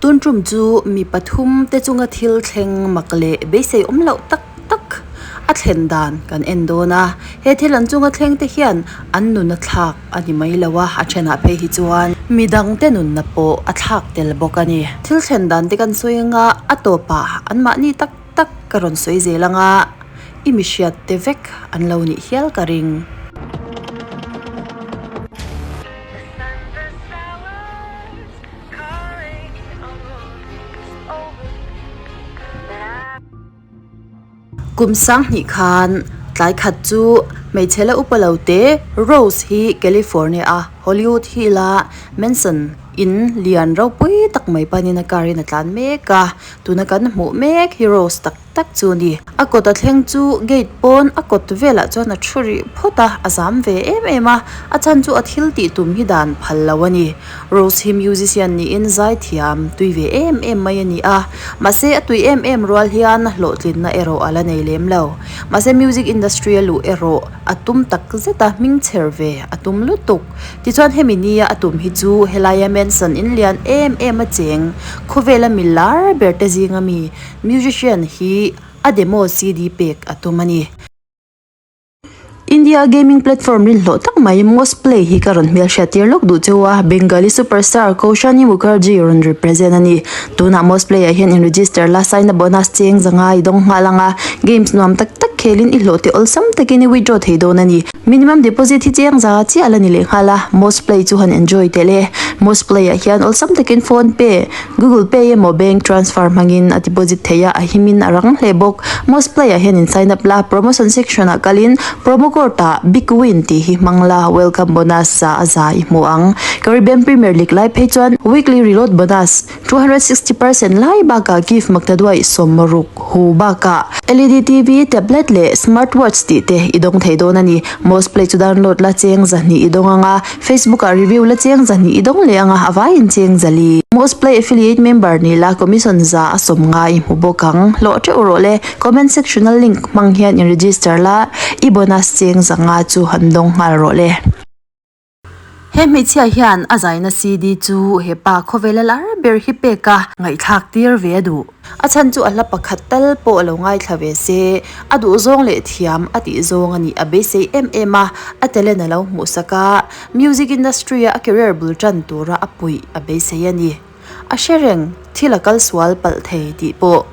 Tun tum chu mi pathum te chunga thil thleng mak leh beisei awm loh tak tak a thlen dan kan en dawn a, he thil an chunga thleng te hian an nun a thlak a ni mai lo a, a thenah phei hi chuan midang te nunna pawh a thlak tel bawk a ni. Thil thlen dan te kan sawi anga a tawpah anmahni tak tak ka rawn sawi zel anga i mi hriat te vek an lo nih hial ka ring. Kum sanghnih khan tlai khat chu hmeichhe la upa lo te Rose hi California a Hollywood Hill a Mansion in lian ropui tak mai panin a car in a tlan mek a, tuna kan hmuh mek hi Rose tak tak chu a ni. A kawt a thleng chu gate pawn a kawt velah chuan a thu rih phawt a, a zam ve em em a, a chhan chu a thil tih tum hi dan phal lo a ni. Rose hi musician niin zai thiam tui ve em em mai a ni a, mahse a tui em em rual hian hlawhtlinna erawh a la nei lem lo. Mahse music industry a luh erawh a tum tak zet a, hming chher ve a tum lutuk. Tichuan hemi nia a tum hi chu helaia Manson in lian em em a cheng khawvela mi lar ber te zinga mi Musician hi a demo CD pek a tum a ni. India gaming platform rinhlawh tak mai Mosplay hi ka rawn hmelhriat tir lawk duh cheu a, Bengali superstar Koushani Mukherjee rawn represent a ni. Tunah Mosplay ah hian in register la, sign up bonus cheng zanga i dawng nghal ang a, games nuam tak tak khelin i hlawh te awlsam takin i withdraw thei dawn a ni. Minimum deposit hi cheng za chiah la ni leh nghal a, Mosplay chu han enjoy tel e. Mosplay ah hian awlsam takin phone pay, Google Pay emaw bank transfer hmangin a deposit thei a, a himin a rang hle bawk. Most play ah hian in sign up la, promotion section ah kalin promo code ah BIGWIN tih hi hmang la, welcome bonus za a za i hmu ang. Caribbean Premier League lai phei chuan weekly reload bonus 260% lai bakah gift maktaduai sawmruk hu bakah LED TV, tablet leh smartwatch tih te i dawng thei dawn a ni. Most play chu download la cheng zahnih i dawng ang a. Facebook ah review la cheng zahnih i dawng leh ang a, a vaiin cheng zali. Mosplay affiliate member ni la commission za a sawm nga i hmu bawk ang. Hlawh teuh rawh le, comment section a link hmang hian in register la, i bonus cheng za nga chu han dawng nghal rawh le. He hmeichhia hian a zaina CD chu he pa khawvela lar ber hi pek a ngaihthlak tir ve a duh. A chhan chu a hla pakhat tal pawh a lo ngaithla ve se, a duhzawng leh thiam a tih zawng a nih a beisei em em a, a talent a lo hmuhsak a, music industry a a career bul tan tura a puih a beisei a ni. A hre reng, thil a kal sual palh thei tih pawh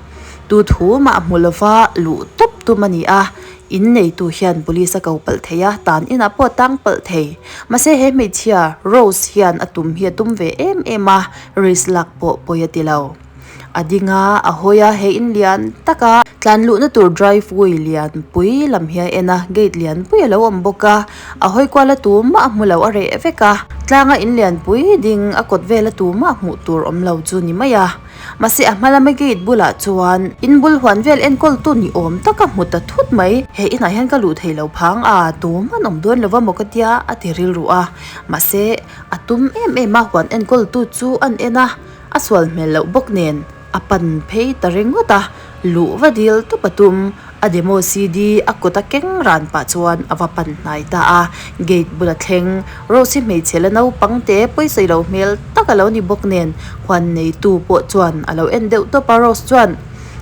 tu thu mah hmu lova luh tawp tum a ni a, in neitu hian police a ko palh thei a, tan inah pawh a tang palh thei. Mahse he hmeichhia Rose hian a tum hi a tum ve em em a, risk lak pawh pawi a ti lo. A ding a, a hawi a, he in lian tak a tlan luhna tur drive way lian pui lam hi a en a, gate lian pui a lo awm bawk a, a hawi kual a tumah a hmu lo a reh vek a, tlanga in lian pui ding a kawt vel a tumah hmuh tur awm lo chu ni mai a, mahse a hma lama gate bulah chuan in bul huan vel enkawl tu ni awm tak a hmu ta thut mai, he inah hian ka luh thei lo phang a, tumah an awm dawn lo va maw ka tia a ti rilru a, mahse a tum em em a huan enkawl tu chu an en a. A sual hmel loh bawk nen a pan phei ta ringawt a, luh va dil tawp a tum. A demo CD a kut a keng ran pah chuan a va pan hnai ta a, gate bula thleng Rose-i hmeichhe la naupang te pawisawi lo hmel tak a lo ni bawk nen huan neitu pawh chuan a lo en deuh tawp a, Rose chuan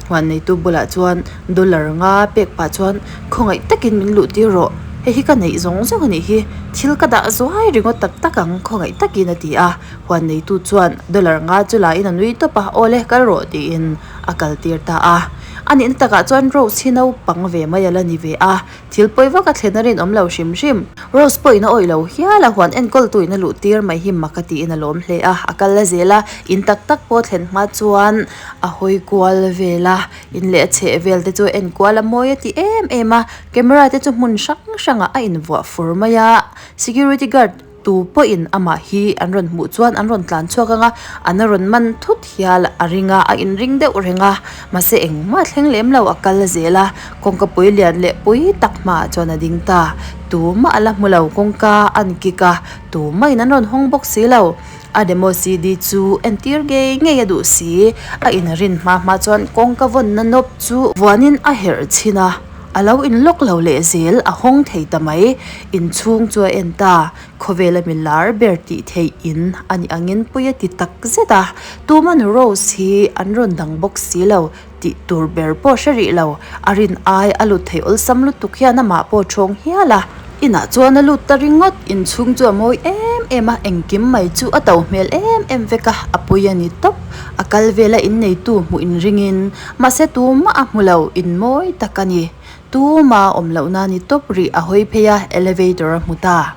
huan neitu bulah chuan dollar nga pek pah chuan khawngaih takin min luh tir rawh, hei hi ka neih zawng zawng a nih hi, thil ka dah zuai ringawt tak tak ang khawngaih takin a ti a. Huan neitu chuan dollar nga chu la in a nui tawp a, aw le kal rawh tiin a kal tir ta a. A nihna takah chuan Rose hi naupang ve mai a la ni ve a, thil pawi vak a thlen a rinawm lo hrim hrim. Rose pawhin a awih lo hial a, huan enkawltu in a luh tir mai hi mak a tiin a lawm hle a, a kal la zel a, in tak tak pawh thlen hma chuan a hawi kual vel a, in leh a chheh vel te chu a en kual a mawi a ti em em a, camera te chu hmun hrang hrangah a invuah fur mai a, security guard Tu pawhin amah hi an rawn hmuh chuan an rawn tlan chhuak ang a, an rawn man thut hial a ring a, a inring deuh reng a, mahse engmah thleng lem lo a kal zel a, kawngka pui lian leh pui tak hmaah chuan a ding ta. Tumah a la hmu lo, kawngka an kik a, tumahin an rawn hawng bawk si lo. A demo CD chu entir ngei ngei a duh si, a inrin hma hma chuan kawngka vawnna nawp chu vuanin a herh chhin a. A lo in lock lo leh zel a hawng thei ta mai. Inchhung chu a en ta. Khawvela mi lar ber tih theih in a nih angin pui a ti tak zet a. Tuman Rose hi an rawn dang bawk si lo tih tur ber pawh hre rih lo. A rin ai a lut thei awlsam lutuk hian amah pawh thawng hial a. Inah chuan a lut ta ringawt. Inchhung chu a mawi em em a, engkim mai chu a to hmel em em vek a, a pui a ni tawp. A kal vela inneitu hmuh inringin mahse tumah a hmu lo, in mawi tak a ni. Tuma awm lohna ni tawp rih a hawi phei a, elevator a hmu ta.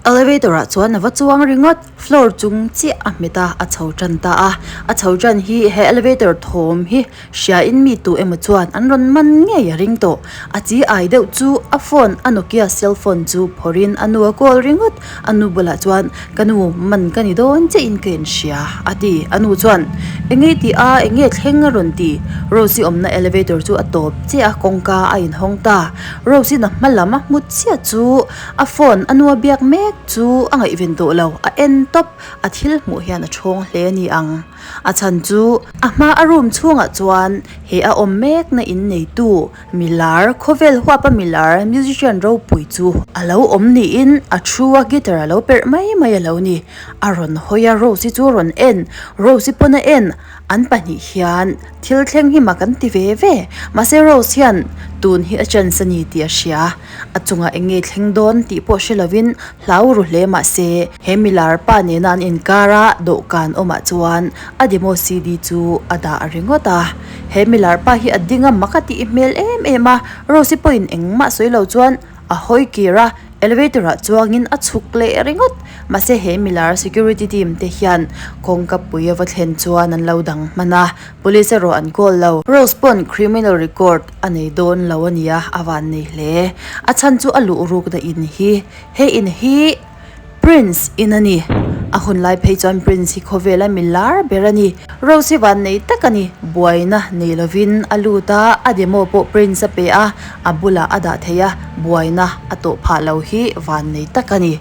Elevator ah chuan a va chuang ringawt, floor chung chiah a hmet a, a chho tan ta a. A chho tan hi he elevator thawm hi hria in mi tu emaw chuan an rawn man ngei a ring tawh. A chi ai deuh chu a phone a Nokia cell phone chu phawrh in a nu a call ringawt. A nu bulah chuan ka nu man ka ni dawn chiah in ka inhria a ti. A nu chuan enge i tih a enge thleng a rawn ti. Rose-i awmna elevator chu a tawp chiah a kawngka a inhawng ta. Rose-in a hma lam a hmu chiah chu a phone a nu a biak mek chu a ngaihven tawh lo a en tawp a thil hmuh hian a thawng hle a ni ang. A chhan chu a hma a room chhungah chuan he a awm mekna in neitu Milar, khawvel huapa milar musician ropui chu a lo awm niin a thu a guitar a lo perh mai mai a lo ni. A rawn hawi a Rose-i chu a rawn en, Rose-i pawn a en, an pahnih hian thil thleng hi mak an ti ve ve. Mahse Rose hian tun hi a chance a ni tih a hria, a chungah eng nge thleng dawn tih pawh hre lovin hlau ru hle mahse he milar pa nena an inkar a dawhkan awmah chuan a demo CD chu a dah ringawt a. He milar pa hi a ding a mak a tih hmel em em a, Rose-i pawhin engmah sawi lo chuan a hawi kir a, elevator ah chuangin a chhuk leh ringawt. Mahse he milar security team te hian kawngka pui a va thlen chuan an lo dang hman a, police erawh an call lo. Rose pawn criminal record a nei dawn lo a nia, a van nei hle. A chhan chu a luh rukna in hi, he in hi. Prince in a ni. A hun lai phei chuan Prince hi khawvela mi lar ber a ni. Rose hi van nei tak a ni. Buaina nei lovin a lut a, a demo pawh Prince a pe a, a bulah a dah thei a, buaina a tawh phah lo hi van nei tak a ni.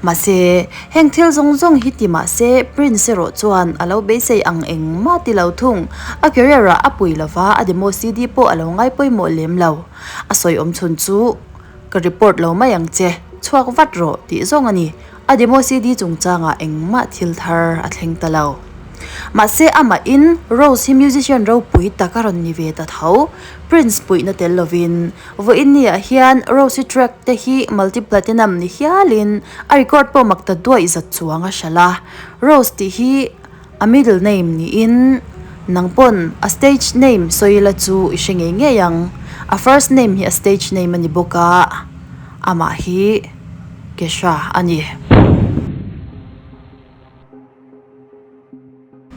Mahse, heng thil zawng zawng hi ti mahse Prince erawh chuan a lo beisei ang engmah ti lo thung. A career ah a pui lova, a demo CD pawh a lo ngai pawimawh lem lo. A sawi awm chhun chu. Ka report lo mai ang che, chhuak vat rawh tih zawng a ni. A demo CD chungchangah engmah thil thar a thleng ta lo. Mahse amahin Rose hi musician ropui tak a rawn ni ve ta tho. Prince puihna tel lovin vawiin niah hian Rose-i track te hi multi-platinum ni hialin a record pawh mak ta duaih zat chuang a hralh a. Rose tih hi A middle name niin nang pawn a stage name sawi la chu i hre ngei ngei ang. A first name hi a stage name a ni bawk a, amah hi Kesha a ni.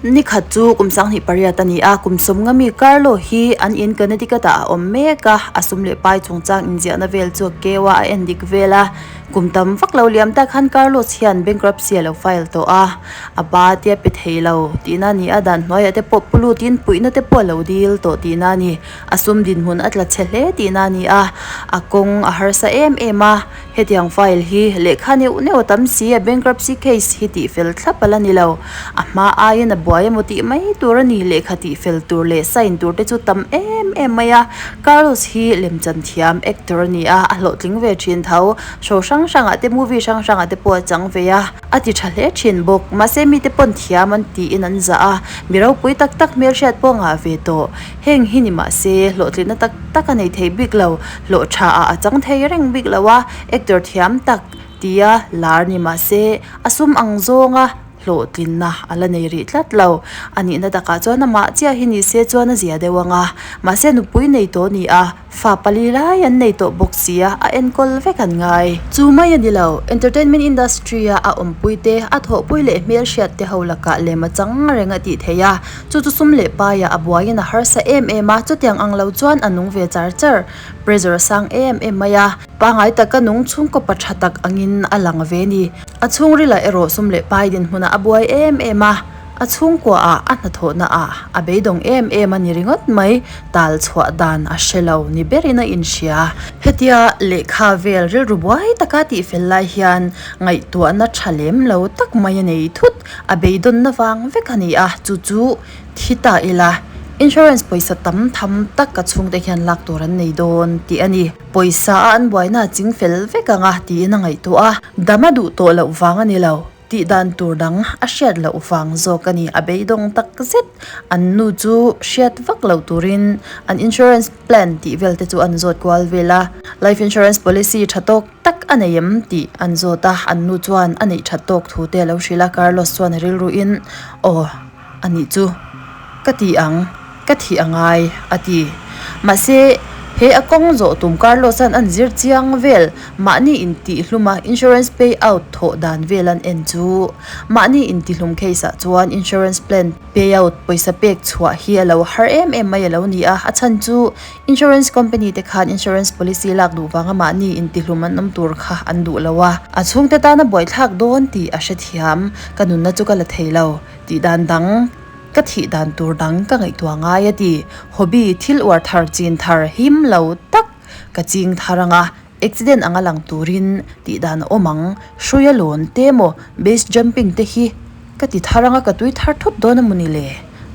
Nikhat chu kum 28 a ni a, kum sawmnga mi Carlo hi an in Connecticut ah a awm mek a, a sum leh pai chungchang inziahna vel chu a keu a, a en dik vel a. Kum tam vak lo liam tak khan Carlos hian bankruptcy a lo file tawh a, a ba te a pe thei lo tihna a ni a, dan hnuaiah te pawh pu lutin puihna te pawh a lo dil tawh tihna a ni. A sum dinhmun a tla chhe hle tihna a ni a, a kawng a harsa em em a, hetiang file hi lehkha neuh neuh a tam si a, bankruptcy case hi tihfel thlap a la ni lo. A hma aiin a buai emaw tih mai tur a ni, lehkha tihfel tur leh sign tur te chu tam em em mai a, Carlos hi lemchan thiam actor a ni a, a hlawhtling ve thin tho. Show hrang hrangah te movie hrang hrangah te pawh a chang ve a, a ti tha hle thin bawk. Mahse mite pawn thiam an tiin an zah a, mi ropui tak tak hmelhriat pawh a ngah ve tawh. Heng hi ni mahse hlawhtlinna tak tak a nei thei bik lo, hlawh tha ah a chang thei reng bik lo a, actor thiam tak tia lar ni mahse a sum ang zawnga hlawhtlinna a la nei rih tlat lo. A nihna takah chuan amah chiah hi ni se chuan a zia deuh ang a, mahse nupui nei tawh a ni a, fa pali lai an nei tawh bawk si a, a enkawl vek an ngai. Chu mai a ni lo, entertainment industry a a awmpui te, a thawhpui leh hmelhriat te ho lakah lem a chang reng a tih theih a, chu chu sum leh paiah a buaiin a harsa em em a, chutiang ang lo chuan a nung ve char char, pressure a sang em em mai a. Pangai taka nung chhungkaw pa tha tak angin a lang ve ni. A chhungrilah erawh sum leh pai dinhmunah a buai em em a, a chhungkuaah a hnathawhna ah a beidawng em em a ni ringawt mai, tal chhuah dan a hre lo ni berin a inhria. Hetia lehkha vel rilru buai taka tihfel lai hian ngaihtuahna tha lem lo tak mai a nei thut, a beidawnna vang vek a ni a, chu chu thi ta ila. Insurance pawisa tam tham tak ka chhungte hian lak tur an nei dawn tih a ni. Pawisa a an buaina a ching fel vek ang a tiin a ngaihtuah a, dam a duh tawh loh vang a ni lo. Tih dan tur dang a hriat loh vang zawk a ni. A beidawng tak zet. An nu chu hriat vak loh turin an insurance plan tih vel te chu an zawt kual vel a. Life insurance policy tha tawk tak a nei em tih an zawt a. An nu chuan a neih that tawk thu te a lo hrilh a. Carlos chuan a rilruin, Aw, a nih chu ka ti ang, ka thih a ngai, a ti. Mahse, he a kawng zawh tum Carlos-a'n an zir chiang vel, mahni intihluma insurance pay out thawh dan vel an en chu. Mahni intihlum case-ah chuan insurance plan pay out pawisa pek chhuah hi a lo har em em mai a lo ni a, a chhan chu insurance company te khan insurance policy lak duh vanga mahni intihlum an awm tur kha an duh lo a, a chhungte tana buaithlak dawn tih a hrethiam, ka nunna chu ka la thei lo. Tih dan dang, ka thih dan tur dang ka ngaihtuah ngai a ti. Hobby, thil uar thar chin thar him lo tak ka ching thar ang a, accident anga lang turin tih dan a awm ang. Hruia lawn te maw, base jumping te hi ka ti thar ang a, ka tui thar thut dawn a maw ni le?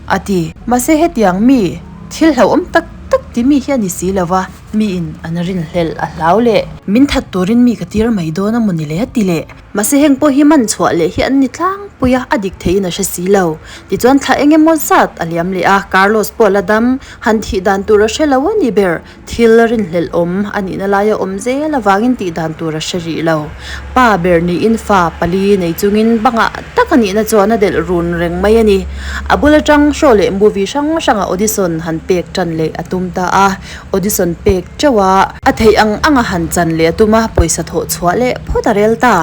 a ti. Mahse hetiang mi thil hlauhawm tak tak ti mi hi a ni si lo va, miin an rinhlelh a hlau leh. Min that turin mi ka tir mai dawn a maw ni le? a ti leh. Mahse heng pawh hi man chhuah leh hi an ni tlangpui a, a dik theiin a hre si lo. Tichuan thla eng emaw zat a liam leh a, Carlos pawh la dam, han thih dan tur a hre lo a ni ber. Thil rinhlelh awm a nihna laia awm zel avangin tih dan tur a hre rih lo. Pa ber niin fa pali nei chungin bangah tak a nihna chuan a delh run reng mai a ni. A bul atang show leh movie hrang hranga audition han pek tan leh a tum ta a. Audition pek teuh a, a theih ang anga han chan leh a tum a, pawisa thawh chhuah leh phawt a rel ta.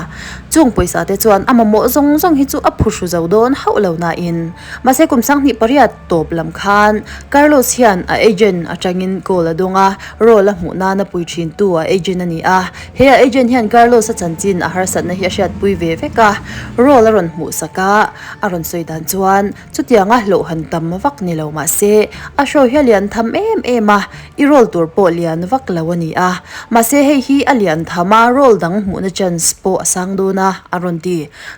Chung pawisa te chuan a mamawh zawng zawng hi chu a phuhru zo dawn hauh lo nain. Mahse kum 2008 tawp lam khan Carlos hian a agent atangin call a dawng a, role a hmuh nana pui thintu a agent a ni a. He a agent hian Carlos a chanchin a harsatna hi a hriatpui ve vek a, role a rawn hmuhsak a, a rawn sawi dan chuan Chutianga hlauh han tam vak ni lo mahse, a show hi a lian tham em em a, i role tur pawh lian vak lo a ni a. Mahse hei hi a lian tham a, role dang hmuhna chance pawh a sang dawn a, a rawn ti.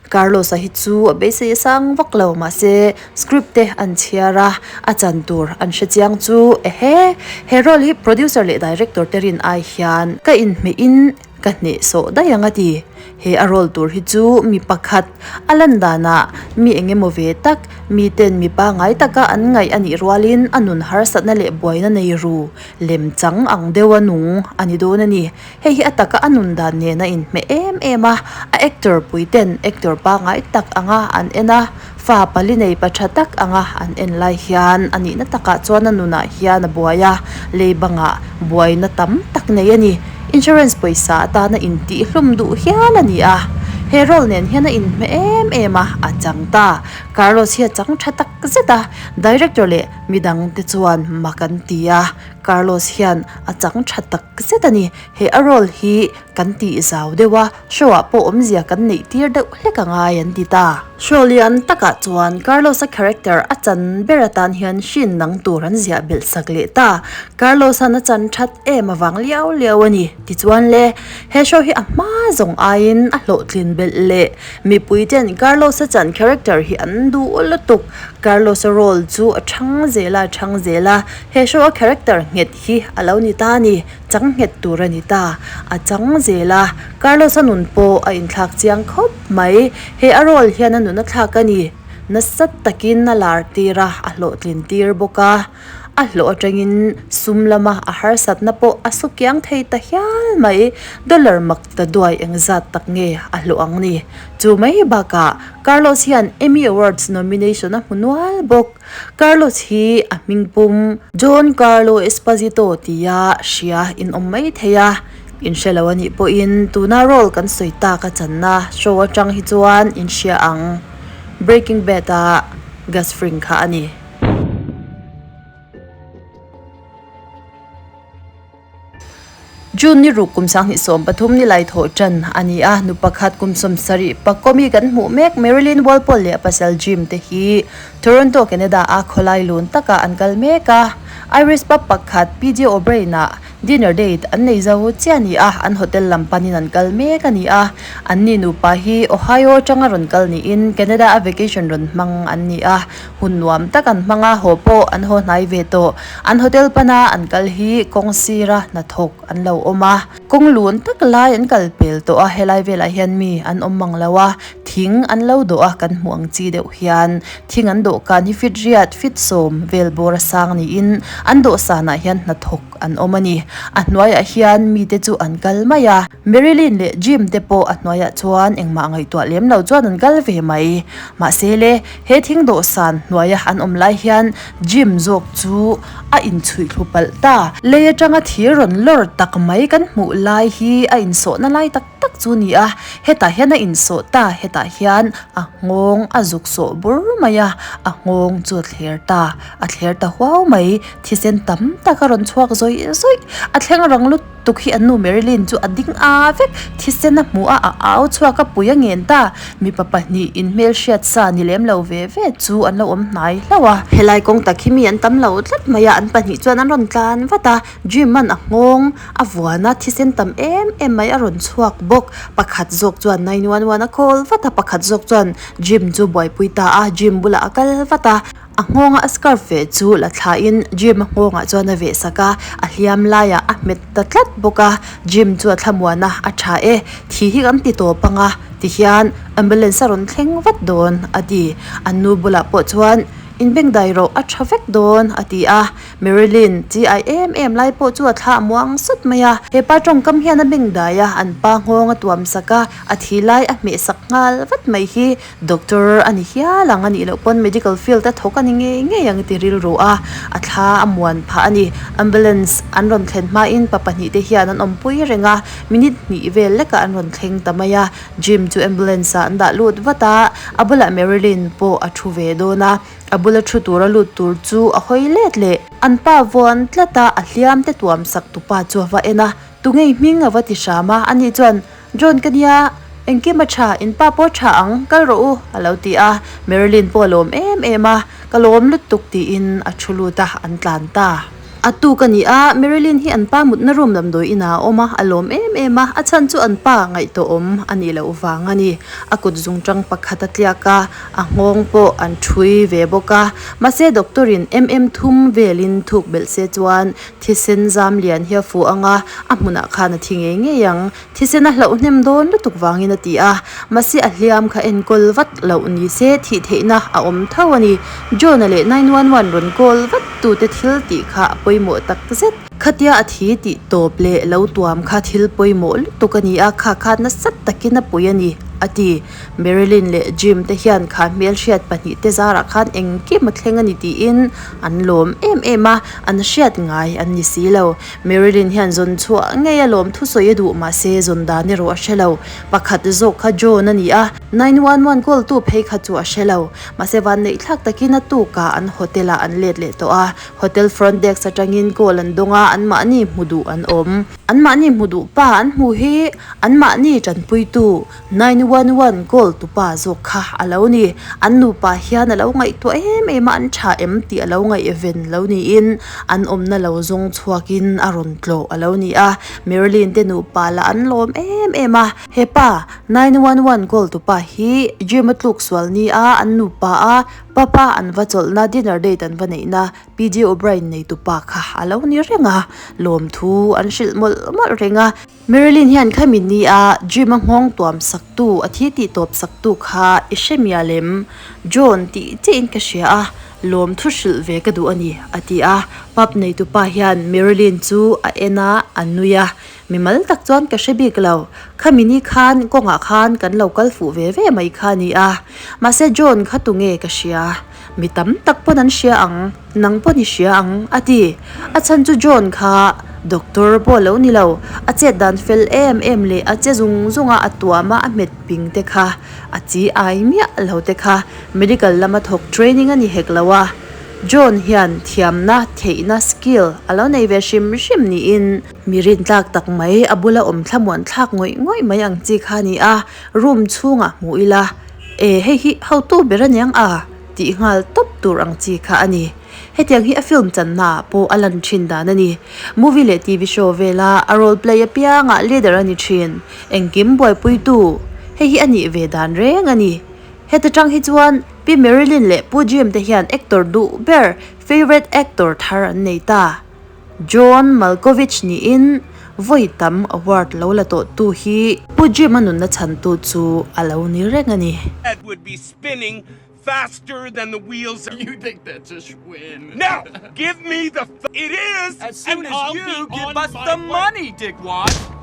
Carlos-a hi chu a beisei a sang vak lo mahse, script te an chhiar a, a chan tur an hre chiang chu ehe. He role hi producer leh director te rin ai hian ka inhmeh in Ka hnehsawh daih ang a ti. He a role tur hi chu mi pakhat, a lan danah mi eng emaw ve tak, miten mi pangngai taka an ngaih a nih rualin a nun harsatna leh buaina nei ru lem chang ang deuha nung a ni dawn a ni. Hei hi a taka a nun dan nen a inhmeh em em a, a actor puiten actor pangngai tak anga an en a, fa pali nei pa tha tak anga an en lai hian a nihna takah chuan a nunah hian a buai a, lei bangah buaina tam tak nei a ni. Insurance pawisa atana intihhlum duh hial a ni a, he role nen hian a inhmeh em em a, a chang ta. Carlos hi a chang tha tak zet a, director leh midangte chuan mak an ti a, Carlos hian a chang tha tak zet a ni. He a role hi kan tih zau deuh a, show ah pawh awmzia kan neih tir deuh hlek a ngai an ti ta. Show lian takah chuan Carlos-a character a chan ber atan hian hrin dang tur an ziah belh sak leh ta. Carlos-a'n a chan that em avang liau liau a ni. Tichuan le, he show hi a hma zawng aiin a hlawhtlin belh leh mipui ten Carlos-a chan character hi an duh lutuk. Carlos-a role chu a chhang zel a, a chhang zel a, he show a character nghet hi a lo ni ta a ni. Chang nghet tur a ni ta. A chang zel a, Carlos-a nun pawh a inthlak chiang khawp mai. He a role hian a nun a thlak a ni. Nasa takin a lar tir a, a hlawhtlin tir bawk a. A hlawh atangin sum lama a harsatna pawh a su kiang thei ta hial mai. Dollar mak ta duai engzat tak nge a hlawh ang ni. Chu mai bakah Carlos hian Emmy Awards nomination a hmu nual bawk. Carlos hi a hming pum John Carlo Esposito tia hria in awm mai thei a, in hre lo a nih pawhin tuna role kan sawi tak a channa show atang hi chuan in hria ang Breaking Bad a Gus Fring kha a ni. June ni ruk kum 2013 ni lai thawh tan a ni a, nu pakhat kum 70 pakawmi kan hmuh mek Marilyn Walpole leh a pasal Jim te hi Toronto, Canada a khawlai lun takah an kal mek a. Irish pub pakhat PJ O'Brien-ah Dinner date an nei zo chiah a ni a, an hotel lam panin an kal mek a ni a. Anni nupa hi Ohio atanga rawn kal niin Canada a vacation rawn hmang an ni a. Hun nuam tak an hmang a, haw pawh an haw hnai ve tawh. An hotel pana an kal hi kawng sira hnathawk an lo awm a. Kawng lun tak lai an kal pel tawh a, helai velah hian mi an awm mang lo a, thing an lo dawh a kan hmuh ang chi deuh hian thing an dawhkan hi fit riat fit sawm vel bawr a sang niin an dawhsanah hian hnathawk an awm a ni. A hnuaiah hian mite chu an kal mai a, Marilyn leh Jim te pawh a hnuaiah chuan engmah ngaihtuah lem lo chuan an kal ve mai. Mahse le, he thing dawhsan hnuaia an awm lai hian Jim zawk chu a inchhuih thlu palh ta. Lei atanga thir rawn lawr tak mai kan hmuh lai hi a insawhna lai tak tak chu ni a, hetah hian a insawh ta, hetah hian a nghawng a zuk sawh bur mai a, a nghawng chu a thler ta, a thler ta huau mai, thisen tam tak a rawn chhuak zawih zawih, a thleng rang lut tuk hi an nu Marilyn chu a ding a vek, thisen a hmuh a, a au chhuak a pui a ngen ta, mipa pahnih in hmelhriat sa ni lem lo ve ve chu an lo awm hnai hlauh a. Helai kawng tak hi mi an tam lo tlat mai a, an pahnih chuan an rawn tlan vat a, Jim an a nghawng a vuan a, thisen tam em em mai a rawn chhuak bawk, pakhat zawk chuan 911 a call vat a, pakhat zawk chuan Jim chu buaipui ta a, Jim bulah a kal vat a. A nghawnga a scarf veh chu la thlain Jim a nghawngah chuan a veh sak a, a hliam laiah a hmet ta tlat bawk a, Jim chu a thlamuan a, a tha e, thi hi kan ti tawp ang a, tihian ambulance a rawn thleng vat dawn a ti. An nu bulah pawh chuan inbengdai rawh a tha vek dawn a ti a, Marilyn chi ai em em lai pawh chu a thla a muang sawt mai a. He pa tawngkam hian a bengdai a, an pa nghawng a tuam sak a, a thi lai a hmeh sak nghal vat mai hi. Doctor a ni hial ang a nih loh pawn medical field a thawk a ni ngei ngei ang ti rilru a, a thla a muan phah a ni. Ambulance an rawn thlen hmain pa pahnih te hian an awmpui reng a, minute hnih vel lekah an rawn thleng ta mai a. Jim chu ambulance ah an dah lut vat a, a bulah Marilyn pawh a thu ve dawn a, a bula thu tura lut tur chu a hawi let leh. An pa vawn tlat a, a hliam te tuam sak tupa chu a va en a, Tungei hming a va ti hram a, ani chuan, John ka nia, engkim a tha, in pa pawh tha ang, kal rawh u, a lo ti a. Marilyn pawh a lawm em em a, Ka lawm lutuk tiin a thu lut a, an tlan ta. A tuk a ni a, Marilyn hi an pa mutna room damdawi inah a awm a, a lawm em em a, a chhan chu an pa ngaihtuahawm a nih loh vang a ni. A kut zungtang pakhat a tliak a, a nghawng pawh an thui ve bawk a, mahse doctor in mm thum velin thuk belh se chuan Thisen zam lian hi a fuh ang a, a hmunah khan a thi ngei ngei ang. Thisen a hlauh hnem dawn lutuk vangin a ti a, mahse a hliam kha enkawl vat loh ni se thih theihna a awm tho a ni. John-a leh 911 rawn call vat tute thil tih kha a pawimawh tak zet. Khatia a thi tih tawp leh lo tuam kha thil pawimawh lutuk a ni a, kha kha nasa takin a pui a ni, a ti. Marilyn leh Jim te hian kha hmelhriat pahnih te zarah khan engkim a thleng a ni tiin an lawm em em a, an hriat ngai an ni si lo. Marilyn hian zawn chhuah ngei a lawm thusawi a duh mahse zawn dan erawh a hre lo. Pakhat zawk kha John a ni a, 911 call tu phei kha chu a hre lo. Mahse vanneih thlak takin a tukah an hotel ah an let leh tawh a, hotel front desk atangin call an dawng a, anmahni hmu duh an awm. Anmahni hmu duh pa an hmu hi anmahni tanpuitu 911 call tupa zawk kha a lo ni. An nupa hian a lo ngaihtuah em em a, an tha em tih a lo ngaihven lo niin an awmna lo zawng chhuakin a rawn tlawh a lo ni a. Marilyn te nupa lah an lawm em em a. He pa 911 call tupa hi gym a tluk sual ni a, an nupa a papa an va chawlhna dinner date an va neihna PJ O'Brien nei tupa kha a lo ni reng a, lawmthu an hrilh mawlh mawlh reng a. Marilyn hian khami ni a Jim a nghawng tuam sak tu a thi tih tawp sak tu kha i hre mial em? John tih chiah in ka hria a, lawm thu hrilh ve ka duh a ni a ti a. Pub neitu pa hian Marilyn chu a en a, a nui a, mimal tak chuan ka hre bik lo, khami ni khan kawngah khan kan lo kal fuh ve ve mai kha a ni a, mahse John kha tunge ka hria? Mi tam tak pawn an hria ang, nang pawn i hria ang, a ti. A chhan chu John kha doctor pawh a lo ni lo, a chet dan fel em em leh a che zung zung a, a tuam a, a hmet ping te kha, a chi ai miah lo te kha medical lama thawk training a ni hek lo a. John hian thiamna, theihna, skill, a lo nei ve hrim hrim niin mi rintlak tak mai, a bula awm thlamuan thlak ngawih ngawih mai ang chi kha a ni a, room chhungah hmuh ila, E hei hi hotu ber aniang a? tih nghal tawp tur ang chi kha a ni. Hetiang hi a film channa ah pawh a lan thin dan a ni. Movie leh TV show vela a role play apiangah leader a ni thin. Engkim buaipuitu hei hi a nih ve dan reng a ni. Heta tang hi chuan Pi Marilyn leh Pu Jim te hian actor duh ber, favourite actor thar an nei ta. John Malkovich niin vawi tam award lo la tawh tu hi Pu Jim a nunna chhantu chu a lo ni reng a ni. Head would be spinning faster than the wheels You think that's a schwinn? Now, give me the It is! As soon and as I'll you be give on us my the way. money, dickwad!